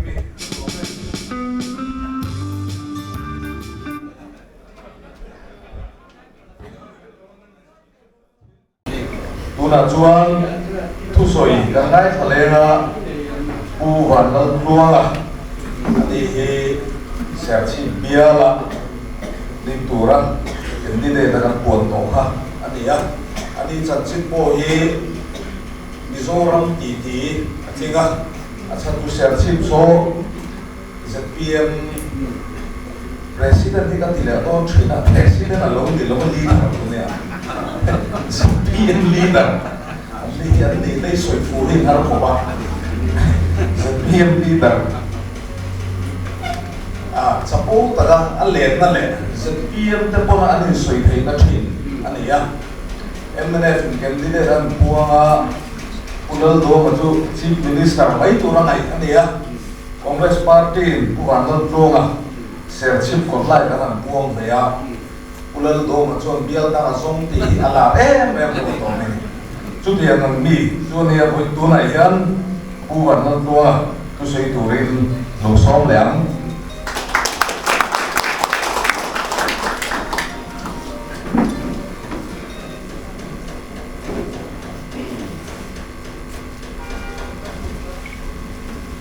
Kimi lawm e. Tunah chuan thusawi kan ngaithla leng a, Pu Vanlaltluanga a ni hi Serchhip biala ding tura candidate a kan puan tawh kha a ni a, a ni chanchin pawh hi Mizoram titi a tling a, a chhantu Serchhip saw zpm President hi ka ti leh dawn thin a, President a lo ni lo a leader chu nia, zpm leader an ni hi an nih na i sawi fuh hi har khawp a, zpm leader a chapo taka a lenna leh zpm te pawna an insawi theihna thin a ni a, mnf in candidate an puang a, Pu Laldawma chu Chief Minister mai tura ngaih a ni a. Congress Party-in Pu Vanlaltluanga Serchhip kawtlai kan han puang ve a, Pu Laldawma chuan bial dang a zawng tih hi a lar em em lo tawh mai. Chutiang ang mi chu a nia vawi tunah hian Pu Vanlaltluanga thusawi turin lo sawm leh ang.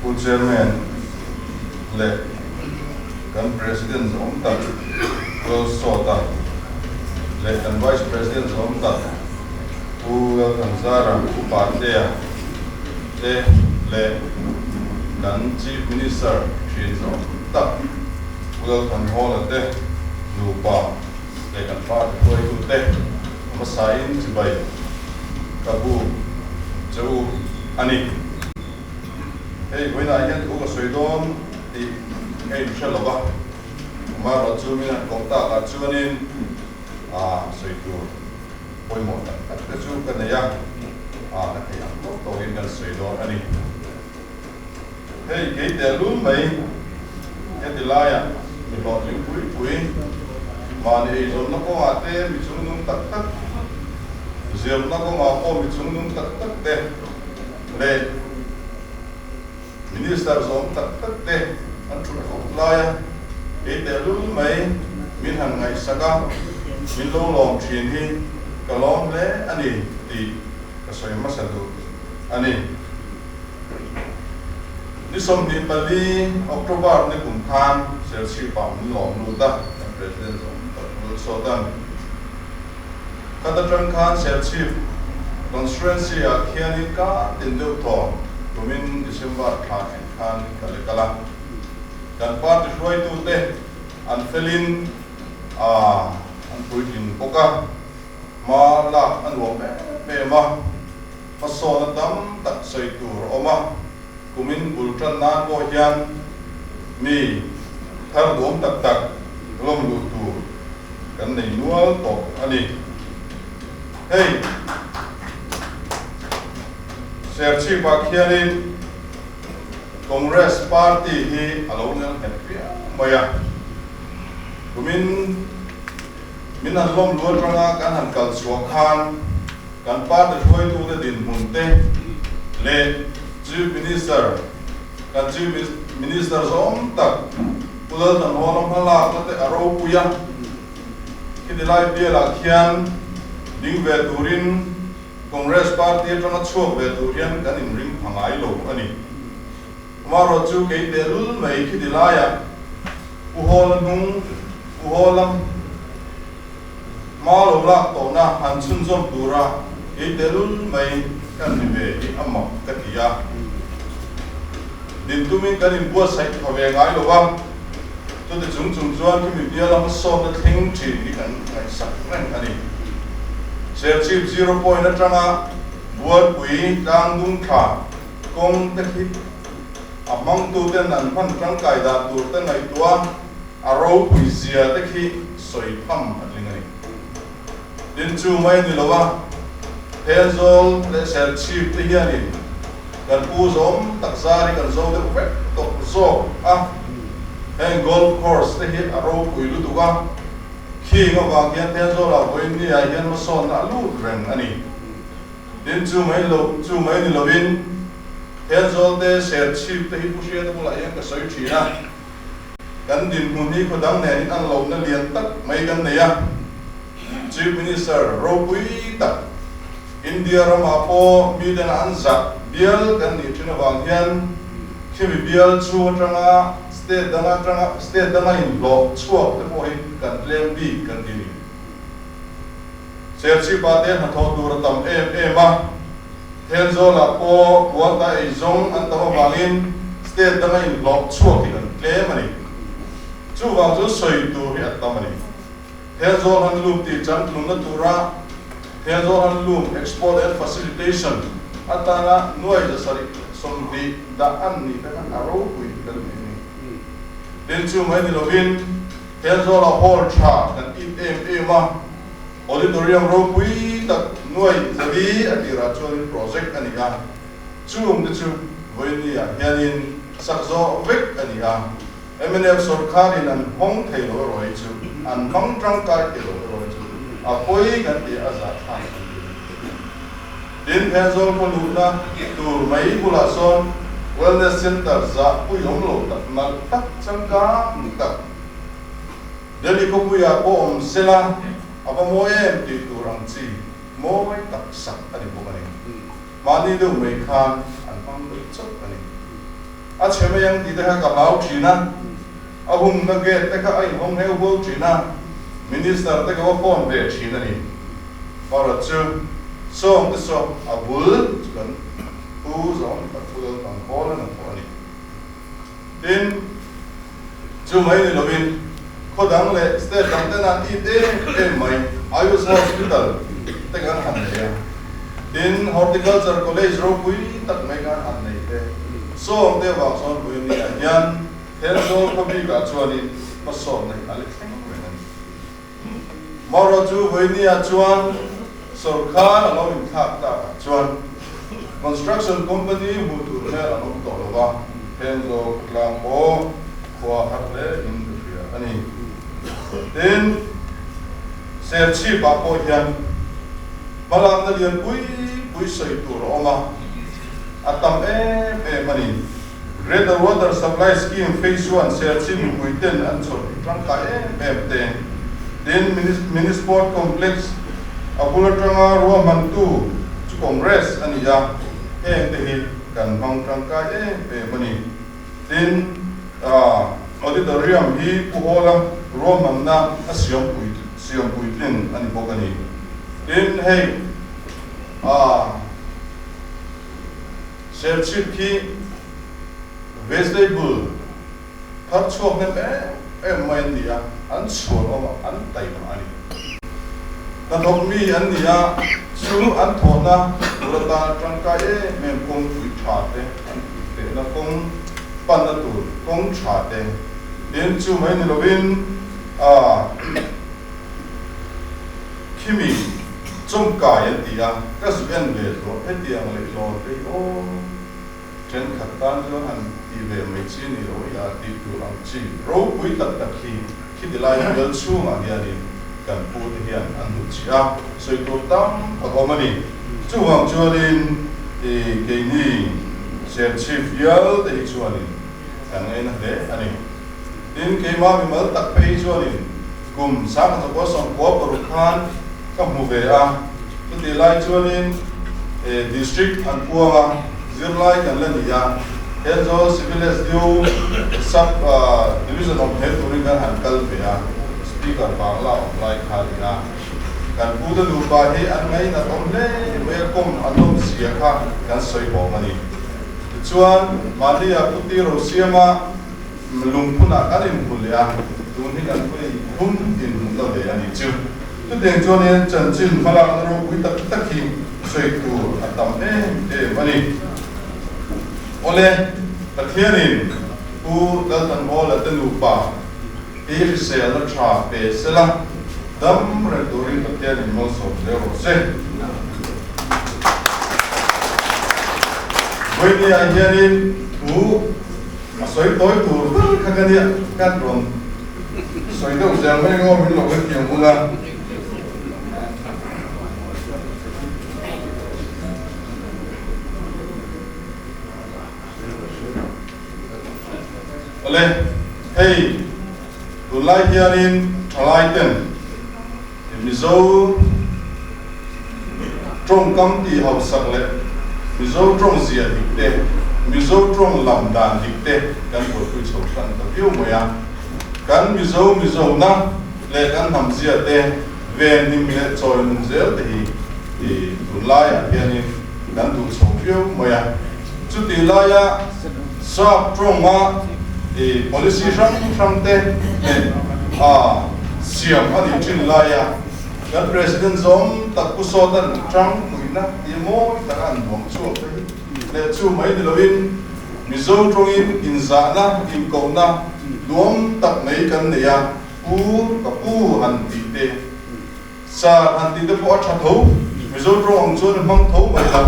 Pu Chairman leh kan President zawm tak Lal Sawta leh kan Vice President zawm tak Pu Lalthanzara, Pu Patea te leh kan Chief Minister thin zawm tak Pu Lalthanhawla te nupa leh kan party hruaitute hmasain chibai ka bu che u a ni. Hei vawiinah hian thu ka sawi dawn tih ka inhre lo va, amaherawh chu min han kawh takah chuanin sawi tur pawimawh tak tak te chu ka nei a, ka theih ang tawk tawkin kan sawi dawn a ni. Hei kei tel lul mai heti laiah mi hlawhtling pui pui, mahni eizawnna kawngah te mi chungnung tak tak, zirna kawngah pawh mi chungnung tak tak te leh Minister zawm tak tak te an thut khawp laia kei tel lul mai min han ngaihsak a, min lo lawm thin hi ka lawm hle a ni tih ka sawi hmasa duh a ni. Ni 24 October ni kum khan Serchhip-ah min lawm lut a, kan President zawng tak lut sawt a. Khat atang khan Serchhip Constituency-ah khianin kar tin deuh thaw kumin December thla thleng khan ka le kal a. Kan party hruaitute an felin an puitling bawk a, hma lak a nuam em em a. Hmasawn a tam tak sawi tur a awm a, kumin bul tan nan pawh hian mi thar duam tak tak lawm luh tur kan nei nual tawh a ni. Hei Serchhip-ah khianin Congress Party hi a lo nel nghet viau mai a, kumin min han lawm lu atanga kan han kal chhuah khan, Kan party hruaitute dinhmun te leh Chief Minister, kan Chief Minister zawng tak Pu Lalthanhawla hmalakna te a ropui a, khiti lai bialah khian ding ve turin Congress party atanga chhuak ve tur hian kan inring pha ngai lo a ni. Amaherawh chu kei tehlul mai khiti laiah Pu Hawla hnung, Pu Hawla, Hma lo lak tawhna han chhunzawm tura kei tehlul mai kan ni ve hi a mak ka ti a. Din tumin kan inbuatsaih tha ve ngai lo va, chuti chung chung chuan khimi biala hmasawnna thleng thin hi kan ngaihsak reng a ni. Serchhip zero point atanga Buarpui tlangdung thla kawng te khi a hmangtuten an hman tangkai dan tur te ngaihtuah a ropui zia te khi sawi tham a tling a ni. Tin chu mai ni lo a, Thenzawl leh Serchhip te hianin kan pu zawm tak zar hi kan zo deuh vek tawh zawk a, heng golf course te hi a ropui lutuk a, khing avang hian Thenzawlah vawiin ni ah hian hmasawnna a lut reng a ni. Tin chu mai lo chu mai ni lovin. Thenzawl te, Serchhip te hi Pu Hriata bulah hian ka sawi thin a, kan dinhmun hi khaw dang nen in an lohna lian tak mai kan nei a. Chief Minister ropui tak India ramah pawh miten an zah bial kan nih thin avang hian khimi bial chhung atanga state dang atanga state danga inhlawh chhuak te pawh hi kan tlem bik kan ti ni. Serchhipa te hnathawh tur a tam em em a, Thenzawlah pawh quota ei zawng an tam avangin state danga inhlawh chhuak hi kan tlem a ni. Chuvang chu sawi tur hi a tam a ni. Thenzawl han lum tih changtlungna tura Thenzawl han lum Export and Facilitation atana nuai 720 dah an nih te khan a ropui kan ti a ni. Tin chu mai ni lovin Thenzawla hall tha kan it em em a, Auditorium ropui tak nuai 400 a tirah chuanin project a ni a, chung te chu vawinia hianin sak zawh vek a ni a. Mnf sawrkharin an hawng thei lo erawh hi chu, an hmang tangkai thei lo erawh hi chu a pawi kan tih a zah thlak kan ti. Tin, Thenzawl khaw luhna tur mai bulah sawn Wellness Centre zah pui awm lo tak nalh tak changkang tak Delhi khawpuiah pawh awm sela a va mawi em tih tur ang chi mawi tak sak a ni bawk a ni. Mahni deuh mai khan an hmang deuh chauh a ni. A chhe mai ang tih te kha ka hlau thin a, a humna gate te kha a inhawng heu huau thin a, Minister te ka va phone ve thin a ni. Bharat chu sawng te saw a bul chu kan pu zawng tak pu lal tang hawl a na thawh a ni. Tin, chu mai ni lovin khaw dang leh state dang ten an it em em mai Ayush Hospital te kan han nei a, tin Horticulture College ropui tak mai kan han nei te sawm te avang chuan Buini-ah hian Thenzawl khaw bikah chuanin hmasawnna hi a la thleng reng a ni. Marawh chu Vawinia chuan sawrkar a lo inthlak takah chuan construction company hmuh tur hmel an awm tawh lo va, Thenzawl khawtlang pawh khua har hle in ka hria a ni. Tin, Serchhip-ah pawh hian hmalakna lian pui pui sawi tur a awm a, a tam em em a ni. Greater Water Supply Scheme phase one Serchhip mipui ten an chhawr tangkai em em te. Tin, Mini Sport Complex a bul atanga ruahmantu chu Congress a ni a, heng te hi kan hmang tangkai em em a ni. Tin, Auditorium hi Pu Hawla ruahmanna a siampui siampuitlin a ni bawk a ni. Tin, hei Serchhip khi vegetable thar chhuak hnem em em mai an ni a, an chhuan awm a, an taima a ni. Hnathawk mi an ni a, chu an thawhna tur atan tangkai em em kawngpui tha te, an tehna kawng panna tur kawng tha te, tin chu mai ni lovin ah Khimi chawmkai an ti a, ka zu en ve tawh hetiang leh hlawn te hi aw thenkhat tan chuan han ti ve mai chi ni lo i a tih tur ang chi ropui tak tak hi khiti lai bial chhungah hianin kan pu te hian an duh chi a, sawi tur tam tak awm a ni. Chuvang chuanin i keini Serchhip bial te hi chuanin kan ngaina hle a ni. Tin, keimah mimal tak phei hi chuanin Kum 1996 khan ka hmu ve a, chutih lai chuanin District an puang a, zirlai kan la ni a, Thenzawl Civil SDO Sub Division awm thei turin kan han kal ve a, Speaker Bangla awm lai kha a ni a, kan pute nupa hi an ngainat awm hle mai a, kawm an nawm zia kha kan sawi bawm a ni. Tichuan, mahnia Puti Rosiama Lungphunah kan inhmu leh a, tun hi kan pui hum inhmuhna ve a nih chu. Chutiang chuanin chanchin hmalakna ropui tak tak hi sawi tur a tam em em a ni. Awle, Pathianin Pu Lalthanhawla te nupa hi hriselna tha pe sela, dam reng turin Pathianin malsawm zel rawh se. Vawinia hianin thu. A sawi tawi tur ber kha ka nia, kan rawn sawi deuh zel mai ngaw min lo hrethiam hun a. Awle, hei tunlai hianin thalai ten Mizo tawngkam tih hausak leh Mizo tawng zia dik te, Mizo tawng lam dan dik te kan buaipui chho hran ta viau mai a. Kan Mizo Mizona leh kan hnam zia te venhim leh chawi nun zel te hi tunlaiah hianin kan duh chho viau mai a. Chutih laia sap tawnga policy hrang hrang te leh a siam a nih thin laia kan President zawm tak Pu Sawtan tang puihna tih mawi taka an duang chhuak te hi leh chu mai ni loin Mizo tawngin inzahna, inkohna duam tak mai kan nei a, Pu ka pu han tih te. Sir, han tih te pawh a tha tho. Mizo tawng ang chuan i hmang tho mai la,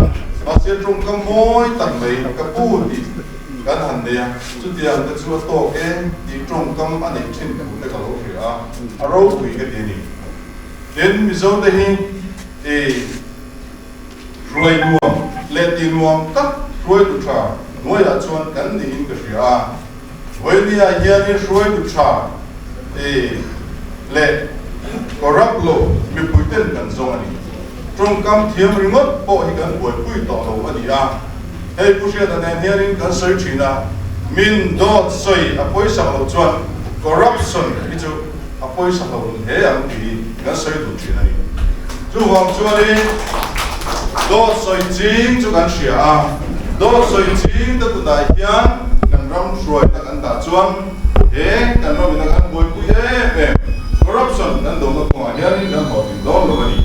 mahse tawngkam mawi tak mai ka pu tih kan han nei a, chutiang te chu a tawk e tih tawngkam a neih thin thu te ka lo hria a, a ropui ka ti a ni. Tin, Mizo te hi i hruai nuam leh ti nuam tak hruaitu tha hnuaiah chuan kan niin ka hria a, Vawinia hianin hruaitu tha i leh corrupt lo mipuiten kan zawng a ni. Tawngkam thiam ringawt pawh hi kan buaipui tawh lo a ni a. Hei Pu Hriata nen hianin kan sawi thin a, min dawt sawi a pawisak loh chuan corruption hi chu a pawisak lo nun hle ang tih hi kan sawi duh thin a ni. Chuvang chuanin dawt sawi ching chu kan hria a, dawt sawi ching te kutah hian kan ram hruaina kan dah chuan he kan ramina kan buaipui em em corruption kan dohna kawngah hianin kan hlawhtlin dawn lo a ni.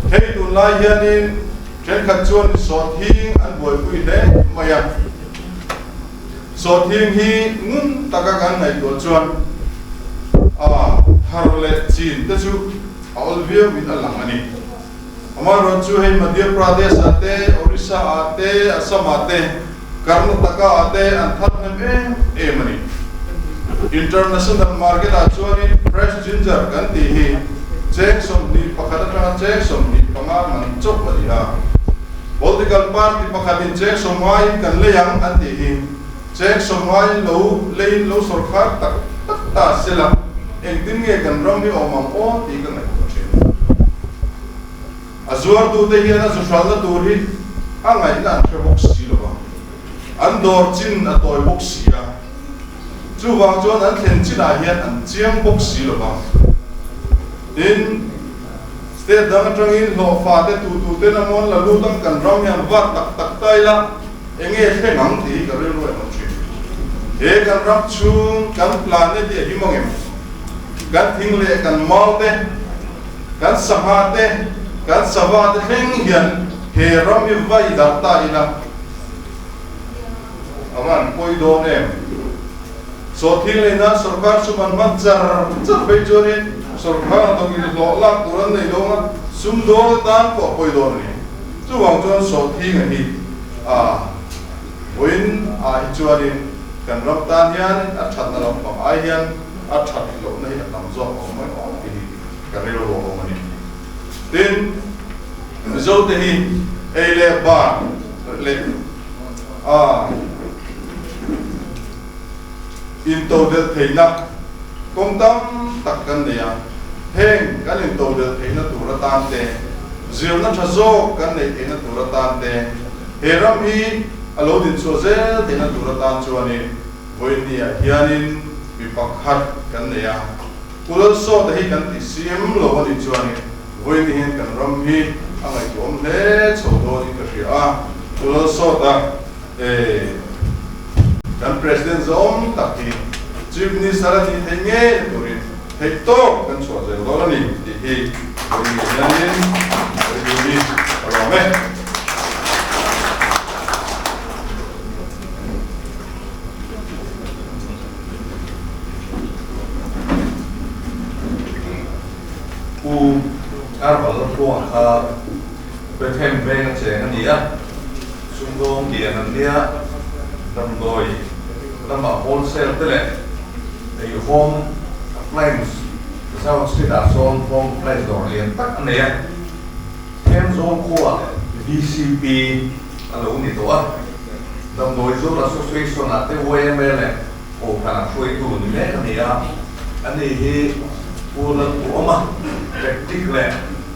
Hei tunlai hianin thenkhat chuan sawhthing an buaipui hle mai a. Sawhthing hi ngun taka kan ngaihtuah chuan a thar leh chin te chu a awl viau in a lang a ni. Amaherawh chu hei Madhya Pradesh ah te, Orissa ah te, Assam ah te, Karnataka ah te an thar hnem em em a ni. International market ah chuanin fresh ginger kan tih hi cheng 21 atanga cheng 25 man chauh a ni a. Political party pakhatin cheng sawmngaiin kan lei ang an tih hi cheng sawmngaiin lo leiin lo sawrkhar tak tak ta sela engtin nge kan ram hi awm ang aw tih ka ngaihtuah thin. A zuartute hian a zuhralna tur hi a ngaihna an hre bawk si lo va, an dawr chin a tawi bawk si a, chuvang chuan an thlen chinah hian an chiang bawk si lo va. Tin. State dang atangin hlawhfa te tu tu ten a mawn la lut ang kan ram hian vat tak tak ta ila enge thleng ang tih hi ka rilru em ang thin. He kan ram chhung kan planet hi a him ang em? Kan thing leh kan mau te, kan sangha te, kan sava te thleng hian he ram hi vai darh ta ila a van pawi dawn em? Sawhthing lei nan sorkar sum an hman char char phei chuanin sorkar a dawngin hlawh lak tur an nei lo ang a, sum dawn atan pawh a pawi dawn a ni. Chuvang chuan sawhthing a hi a vawiin ah hi chuanin kan ram tan hian a thatna lampang ai hian a that lohna hi a tam zawk a awm mai awm tih hi ka rilru a awm a ni. Tin, Mizote hi ei leh bar leh a intodelh theihna kawng tam tak kan nei a, heng kan intodelh theihna tur atan te, zirna tha zawk kan neih theihna tur atan te, he ram hi a lo dinchhuah zel theihna tur atan chuanin vawiinniah hianin mi pakhat kan nei a, Pu Lalsawta hi kan ti siam lo a nih chuanin vawiin hian kan ram hi a ngaihtuahawm hle chho dawnin ka hria a, Pu Lalsawta eh kan President zawm tak hi Chief Minister a nih theih ngei na turin theih tawk kan chhuah zel dawn a ni tih hi vawiin hianin ka rilru hi ka lawm e. Pu Arval Laltluanga kha Bethlehem veng a cheng a ni a, sumdawng lian an nia, damdawi lamah wholesale te leh ei home appliance South Street ah sawn home appliance dawr lian tak a nei a, Thenzawl khuaah VCP a lo ni tawh a, Damdawi Zul Association ah te yma leh. Kohhran hruaitu ni mek a ni a, ani hi Pu Lalpuama tactic leh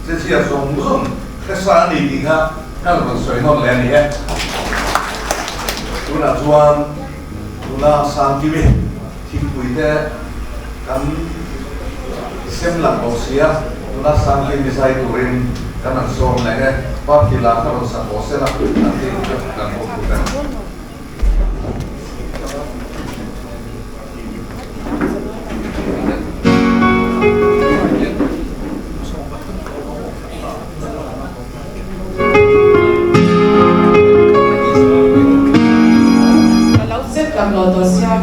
chezia zawng zawng hresa a ni tih kha kan rawn sawi nawn leh a ni e. Tunah chuan tuna Sangkimi thingpui te kan sem lang bawk si a, tuna Sangkimi zai turin kan han sawm leh e, party lah kha rawn sa tawh sela an tih kan hawk thut a ni. Ka lo chet lam lo tawh sia,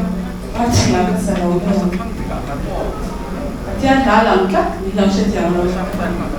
party lah ka sa lo deuh ang. Pathian hla lang tlat min lo hrethiam lo.